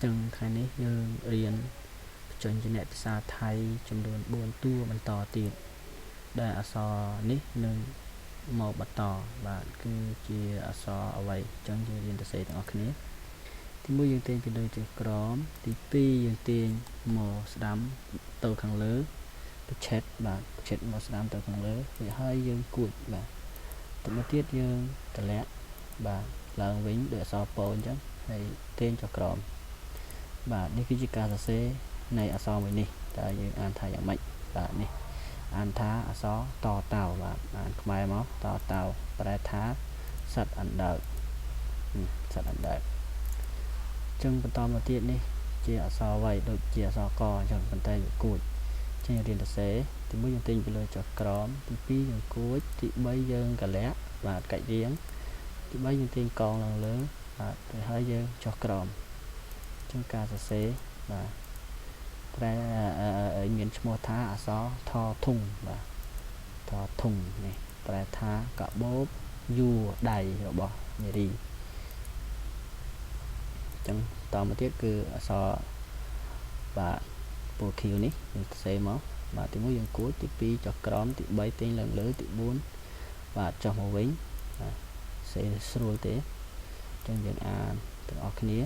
ចឹងថ្ងៃនេះយើងរៀនបញ្ចេញជាភាសាថៃចំនួន4តួបន្តទៀតដែលអក្សរនេះនឹងមកបន្តបាទគឺជាអក្សរអ្វីចឹងយើងរៀនសរសេរទាំងអស់គ្នាទី1យើងទាញពីលើទៅក្រោមទី2យើងទាញមកស្ដាំទៅខាងលើប្រឆិតបាទប្រឆិតមកស្ដាំទៅខាងលើរួចហើយយើងគួចបាទទៅមកទៀតយើងតម្លាក់បាទឡើងវិញដោយអក្សរពអញ្ចឹងហើយទាញចុះក្រោមបាទនេះគឺជាការសរសេរនៃអក្សរមួយនេះតើយើងអានថាយ៉ាងម៉េចបាទនេះអានថាអក្សរតតៅបាទអានខ្មែរមកតតៅប្រែថាសត្វអណ្ដើកសត្វអណ្ដើកចឹងបន្តមកទៀតនេះជាអក្សរអ្វីដូចជាអក្សរកអញ្ចឹងប៉ុន្តែវាគួចចឹងរៀនសរសេរទី1យើងទាញពីលើចុះក្រោមទី2យើងគួចទី3យើងកលាក់បាទកាច់រៀងទី3យើងទាញកងឡើងលើបាទទៅហើយយើងចុះក្រោមចឹងការសរសេរបាទប្រែមានឈ្មោះថាអក្សរថធុងបាទថធុងនេះប្រែថាកាបូបយួរដៃរបស់នារីចឹងតមកទៀតគឺអក្សរបាទពណ៌ខៀវនេះយើងសរសេរមកបាទទី1យើងគួចទី2ចុះក្រោមទី3ទាញឡើងលើទី4បាទចុះមកវិញបាទសេស្រួលទេចឹងយើងអានទាំងអស់គ្នា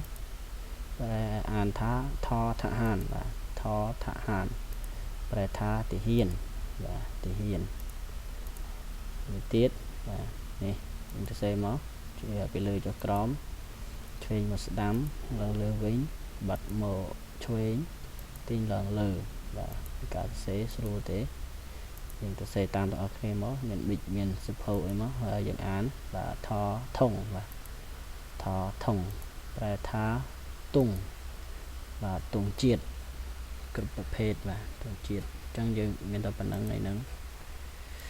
ប្រែអានថាថថហានបាទថថហានប្រែថាទាហានបាទទាហានមួយទៀតបាទនេះយើងសរសេរមកជាពីលើចុះក្រោមឆ្វេងមកស្ដាំឡើងលើវិញបាត់មកឆ្វេងទាញឡើងលើបាទការសរសេរស្រួលទេយើងសរសេរតាមទាំងអស់គ្នាមកមានប៊ិចមានសៀវភៅអីមកហើយយើងអានបាទថថុងបាទថថុងប្រែថាទុងបាទទង់ជាតិគ្រប់ប្រភេទបាទទង់ជាតិអញ្ចឹងយើងមានតែប៉ុណ្្នឹងថ្ងៃហ្នឹង។